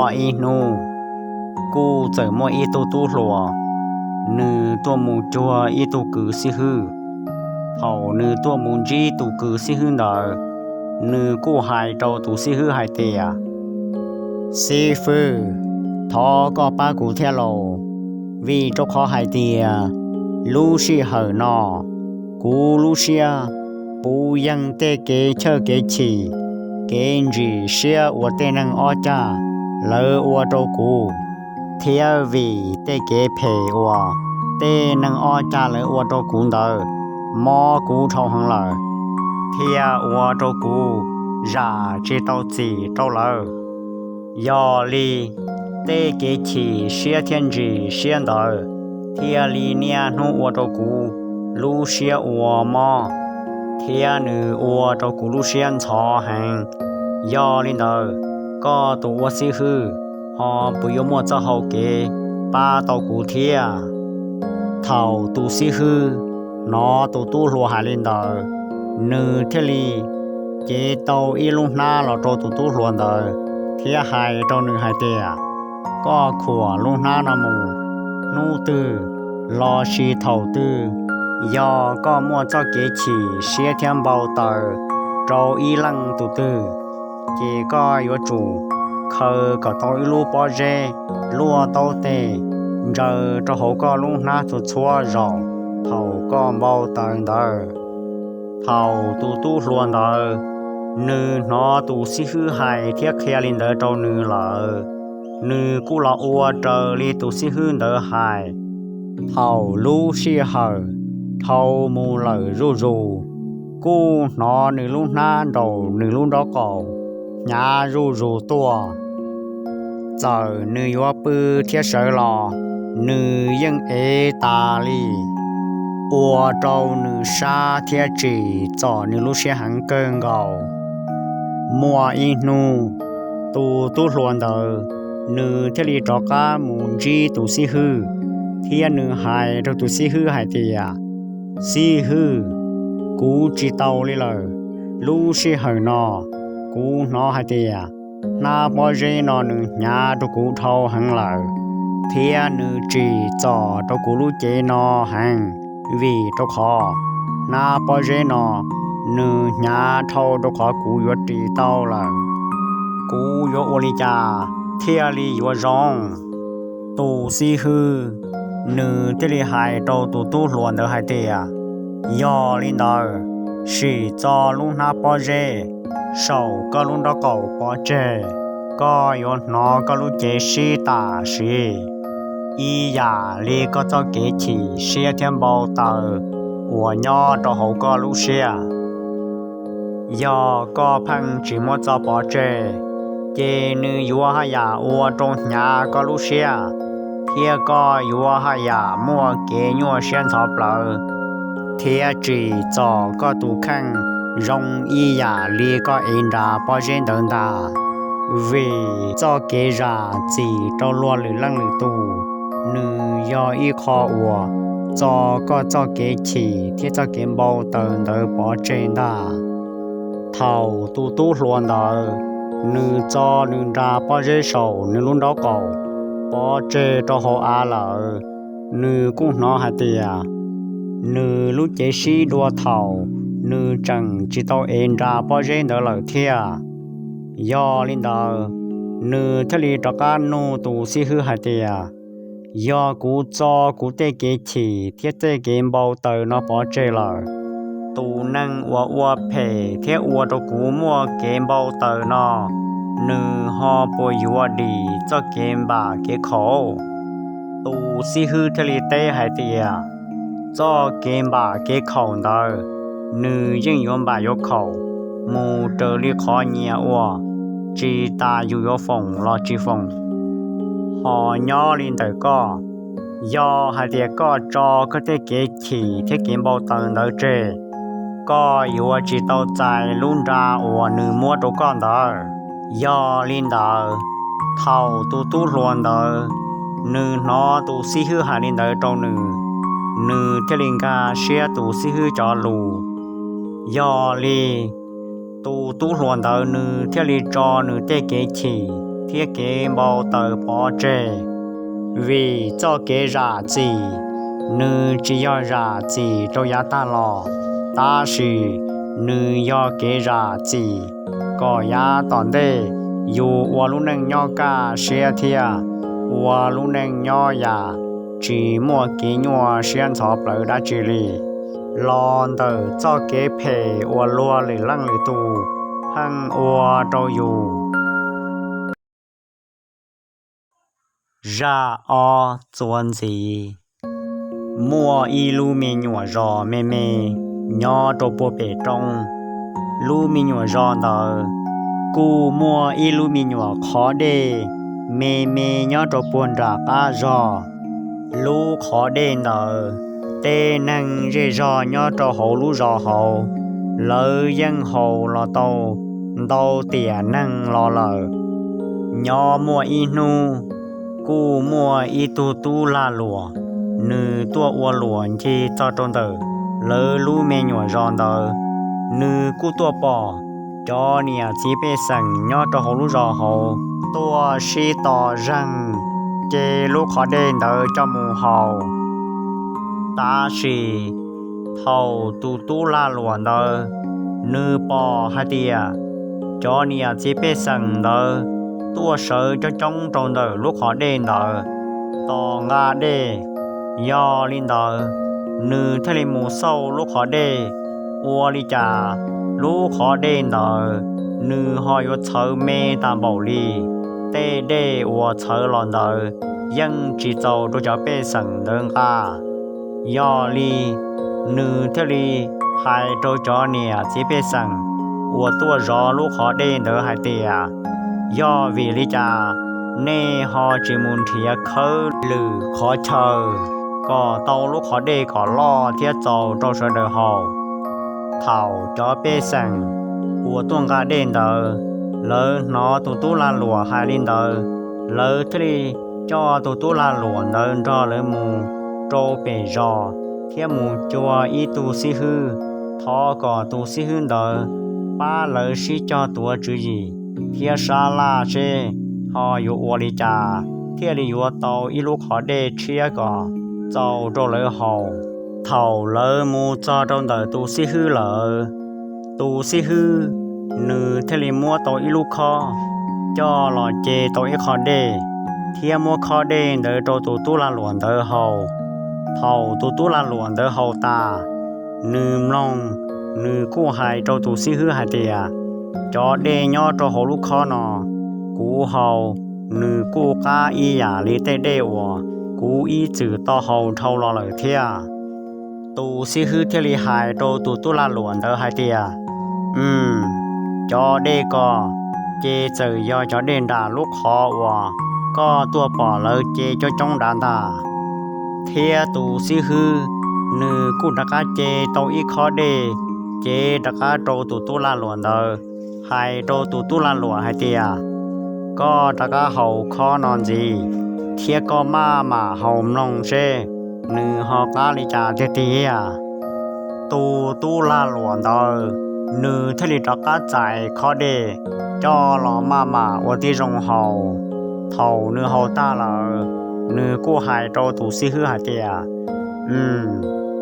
Muaj ib hnub, kuj txawm muaj ib tug tub hluas, nws tuaj mus cuag ib tug kws xib hwb. Thaum nws tuaj mus ntsib tus kws xib hwb ntawd, nws kuj hais rau tus xib hwb hais tias, Xib fwb, thov koj pab kuv thiab lauj, vim rau qhov hais tias lub sij hawm no kuv lub siab puv yeej tej kev chawj kev chim, kev ntsim siab uas tej neeg ob cag lawv ua rau kuv, thiab vim tej kev phem uas tej neeg ob cag lawv ua rau kuv ntawd mob kuv dhau heev lawm, thiaj ua rau kuv zam tsis tau txim rau lawv. Yog li, tej kev chim siab thiab ntsim siab ntawd thiaj li niaj hnub ua rau kuv lub siab ua mob, thiab nws ua rau kuv lub siab ntxhov heev. Yog li ntawd, koj tus ua xib hwb ho puas yuav muaj txoj hau kev pab tau kuv thiab? Thaum tus xib hwb hnov tus tub hluas hais li ntawd, nws thiaj li cev tau ib lub hnab los rau tus tub hluas ntawd, thiab hais rau nws hais tias, Koj khuam lub hnab no mus, hnub twg lossis thaum twg yog koj muaj txoj kev chim siab thiab npau taws rau ib leej tus twg, ces koj yuav tsum khaws kom tau ib lub pob zeb luaj taub teg ntsaws rau hauv koj lub hnab txhua txhua zaus thaum koj npau taws ntawd. Thaum tus tub hluas ntawd, nws hnov tus xib hwb hais thiab qhia li ntawd rau nws lawm, nws kuj los ua raws li tus xib hwb ntawd hais. Thaum lub sij hawm dhau mus lawm zuj zus, kuj hnov nws lub hnab nraum nws lub nraub qaum hnyav zuj zus tuaj. Txawm nws yuav pw thiab sawv los, nws yeej ev tas li, ua rau nws sab thiab tsim txom nws lub siab heev kawg nkaus. Muaj ib hnub, tus tub hluas ntawd, nws thiaj li rov qab mus ntsib tus xib hwb, thiab nws hais rau tus xib hwb hais tias, Xib hwb, kuv tsis tau li lawm. Lub sij hawm no, kuv hnov hais tias hnab pob zeb no nws hnyav rau kuv dhau heev lawm, thiab nws tsim txom rau kuv lub cev no heev, vim rau qhov hnab pob zeb no nws hnyav dhau rau qhov kuv yuav ris tau lawm. Kuv yuav ua li cas thiaj li yuav zoo? Tus xib hwb, nws thiaj li hais rau tus tub hluas ntawd hais tias, Yog li ntawd, sim txo lub hnab pob zeb saum koj lub nraub qaum pov tseg, koj yuav hnov koj lub cev sib tam sim, ib yam li koj txoj kev chim siab thiab npau taws uas nyob rau hauv koj lub siab. Yog koj pheej tsis muab txo pov tseg, ces nws yuav haj yam ua rau hnyav koj lub siab, thiab koj yuav haj yam muaj kev nyuaj siab ntxhov plawv, thiab tsim txom koj tus kheej zoo ib yam li koj ev nra pob zeb ntawd ntag. Vim txoj kev zam txim rau luag lwm leej lwm tus, nws yog ib qho uas txo koj txoj kev chim thiab txoj kev npau taws ntawd pov tseg ntag. Thaum tus tub hluas ntawd, nws txo nws nra pob zeb saum nws lub nraub qaum pov tseg rau hauv av lawm, nws kuj hnov hais tias nws lub cev sib dua thaum nws tseem tsis tau ev nra pob zeb ntawd lawm thiab. Yog li ntawd, nws thiaj li rov qab nug tus xib hwb hais tias, Yog kuv txo kuv tej kev chim thiab tej kev npau taws no pov tseg lawm, tus neeg uas ua phem thiab ua rau kuv muaj kev npau taws no, nws ho puas yuav dim txoj kev npam kev khaum? Tus xib hwb thiaj li teb hais tias, Txoj kev npam kev khaum ntawd, nws yeej yuav npam yuav khaum mus raws li qhov nyias ua, tsis tas yus yuav foom los tsis foom. Ho nyob li ntawm koj, yog hais tias koj tso koj tej kev chim thiab kev npau taws ntawd tseg, koj yuav tsis tau txais lub nra uas nws muab rau koj ntawd. Yog li ntawd, thaum tus tub hluas ntawd, nws hnov tus xib hwb hais li ntawd rau nws, nws thiaj li nkag siab tus xib hwb cov lus. Yog li, tus tub hluas ntawd nws thiaj li tso nws tej kev chim thiab kev npau taws pov tseg. Vim txoj kev zam txim, nws tsis yog zam txim rau yav tag los, tab sis nws yog kev zam txim kom yav tom ntej yus ua lub neej nyob kaj siab thiab ua lub neej nyob yam tsis muaj kev nyuaj siab ntxhov plawv dab tsi li, los ntawm txoj kev phem uas luag lwm leej lwm tus pheej ua rau yus. Zaj ob, txuas ntxiv. Muaj ib lub me nyuam zos me me nyob rau puag pem roob. Lub me nyuam zos ntawd kuj muaj ib lub me nyuam qhov dej me me nyob rau puag nram qab zos. Lub qhov dej ntawd, tej neeg zej zog nyob rau hauv lub zos hauv, lawv yeej haus los tau ntau tiam neeg los lawm. Nyob muaj ib hnub, kuj muaj ib tug tub lag luam, nws tuaj ua luam ncig txog rau ntawm lawv lub me nyuam zos ntawd. Nws kuj tuaj pom cov niam txiv pej xeem nyob rau hauv lub zos hauv tuaj sib tos zeeg ce lub qhov dej ntawd coj mus haus. Tab sis thaum tus tub lag luam ntawd, nws pom hais tias cov niam txiv pej xeem ntawd tuaj sawv coob coob rau ntawm lub qhov dej ntawd tos nqa dej. Yog li ntawd, nws thiaj li mus xauj lub qhov dej, ua li cas lub qhov dej ntawd nws ho yuav txhawv me tas npaum li. Tej dej uas txhawv los ntawd yeej tsis txaus rau cov pej xeem ntawd nqa. Yog li, nws thiaj li hais rau cov niam txiv pej xeem uas tuaj zov lub qhov dej ntawd hais tias, yog vim li cas nej ho tsis mus nrhiav khawb lwm qhov chaw kom tau lub qhov dej kom loj thiab txaus rau sawv daws haus? Thaum cov pej xeem uas tuaj nqa dej ntawd, lawv hnov tus tub lag luam hais li ntawd, lawv thiaj li coj tus tub lag luam ntawd nrog lawv mus rau pem zos thiab mus cuag ib tug xib hwb, thov kom tus xib hwb ntawd pab lawv sib cog tuav tswv yim thiab sab laj seb ho yuav ua li cas thiaj li yuav tau ib lub qhov dej tshiab kom txaus rau lawv haus. Thaum lawv mus txog rau ntawm tus xib hwb lawm, tus xib hwb nws thiaj li muab tau ib lub khob coj los ce tau ib qho dej, thiab muab khob dej ntawd rau tus tub lag luam ntawd haus. Thaum tus tub lag luam ntawd haus tas, nws mloog, nws kuj hais rau tus xib hwb hais tias, cov dej nyob rau hauv lub khob no, kuv haus, nws kuj qab ib yam li tej dej uas kuv ib txwm tau haus dhau los lawm thiab. Tus xib hwb thiaj li hais rau tus tub lag luam ntawd hais tias, cov dej ko ces txawm yog cov dej nram lub qhov uas koj tuaj pom lawv ce coob coob nrad ntag. Thiab tus xib hwb nws kuj rov qab ce tau ib khob dej, cev rov qab rau tus tub lag luam ntawd, hais rau tus tub lag luam hais tias, koj rov qab haus khob no ntxiv, thiab koj maj mam haus mloog seb nws ho qab li cas tiag tiag. Tus tub lag luam ntawd, nws thiaj li rov qab txais khob dej coj los maj mam ua tib zoo haus. Thaum nws haus tag lawm, nws kuj hais rau tus xib hwb hais tias,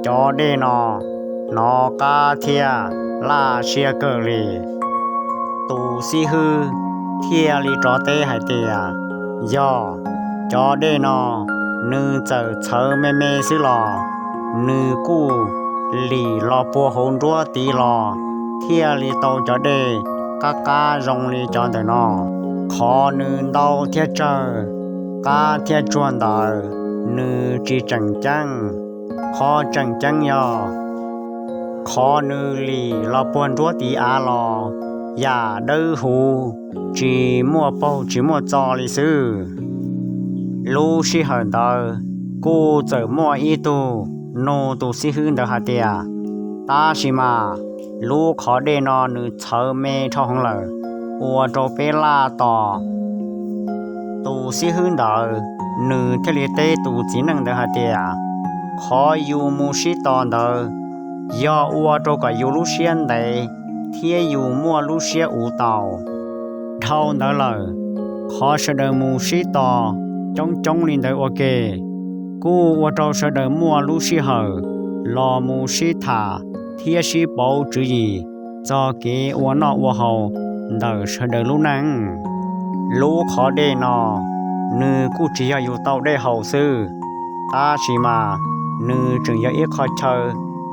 cov dej no hnov qab thiab laj siab kawg li. Tus xib hwb thiaj li rov teb hais tias, yog, cov dej no nws txawm txhawv me me xwb los nws kuj lim los puag hauv nruab tid los thiaj li tau cov dej qab qab zoo li cov ntawm no. Qhov nws ntau thiab tsawg, qab thiab tsuag ntawd, nws tsis tseem ceeb. Qhov tseem ceeb yog qhov nws lim los puag nruab tid av los yam dawb huv, tsis muaj paug tsis muaj txo li xwb. Lub sij hawm ntawd kuj txawm muaj ib tug nug tus xib hwb ntawd hais tias, tab sis mas lub qhov dej no nws txhawv me dhau heev lawm, ua rau peb laj tos. Tus xib hwb ntawd nws thiaj li teb tus txiv neej ntawd hais tias, qhov yus mus sib tos ntawd yog ua rau kom yus lub siab ntev thiab yus muaj lub siab uv tau. Dhau ntawd lawm, Qhov sawv daws mus sib tos coob coob li ntawd ua ke, kuj ua rau sawv daws muaj lub sij hawm los mus sib tham thiab sib pauv tswv yim txog kev ua noj ua haus ntawm sawv daws lub neej. Lub qhov dej no, nws kuj tsis yog yus tau dej haus xwb, tab sis mas nws tseem yog ib qho chaw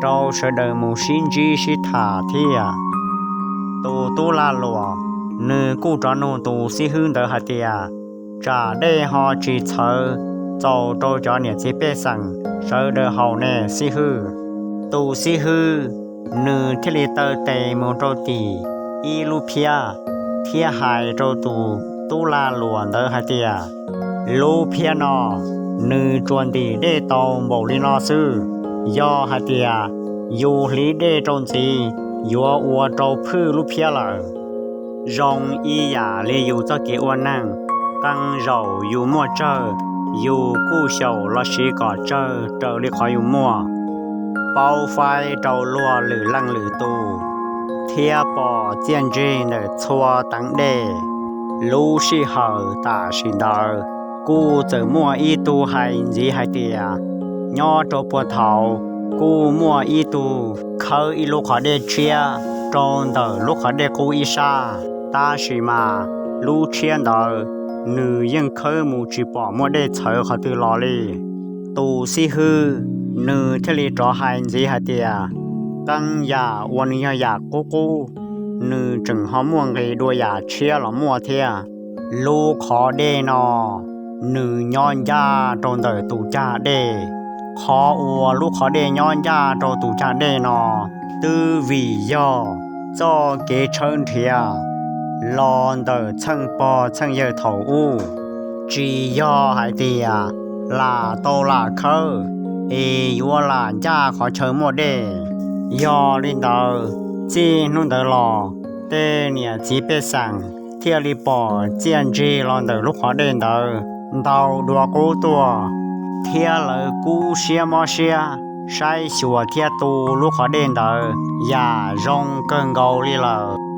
rau sawv daws mus sib ntsib sib tham thiab. Tus tub lag luam, nws kuj rov nug tus xib hwb ntawd hais tias, tsam dej ho tsis txhawv txaus rau cov niam txiv pej xeem sawv daws haus ne xib hwb? Tus xib hwb, nws thiaj li taw tes mus rau tim ib lub phiab thiab hais rau tus tub lag luam ntawd hais tias, lub phiab no, nws tsuas ntim dej tau npaum li no xwb. Yog hais tias yus hliv dej rau ntxiv, yuav ua rau phwj lub phiab lawm. Zoo ib yam li yus txoj kev ua neej, qee zaum yus muaj tsawg, yus kuj xyaum los siv kom tsawg raws li qhov yus muaj. Paub faib rau luag lwm leej lwm tus, thiab pom txiaj ntsig ntawm txhua teev dej. Lub sij hawm tam sim ntawd, kuj txawm muaj ib tug hais ntxiv hais tias, nyob rau puag thaum, kuj muaj ib tug khawb ib lub qhov dej tshiab rau ntawm lub qhov dej qub ib sab, tab sis mas lub tshiab ntawd, nws yeej khawb mus tsis pom muaj dej txhawv qhov twg los li. Tus xib hwb, nws thiaj li rov hais ntxiv hais tias, qee yam uas nws yog yam qub qub, nws tseem ho muaj nqis dua yam tshiab los muaj thiab. Lub qhov dej no, nws nyob ncaj rau ntawm tus cag dej. Qhov uas lub qhov dej nyob ncaj rau tus cag dej no, twb vim yog txoj kev tshawb nrhiav los ntawm txheej pog txheej yawg thaum ub, tsis yog hais tias lam tau lam khawb es yuav lam ncaj qhov chaw muaj dej. Yog li ntawd, txij hnub ntawd los, tej niam txiv pej xeem thiaj li pom txiaj ntsig los ntawm lub qhov dej ntawd ntau dua qub tuaj, thiab lawv kub siab mob siab saib xyuas thiab tu lub qhov dej ntawd yam zoo kawg nkaus li lawm.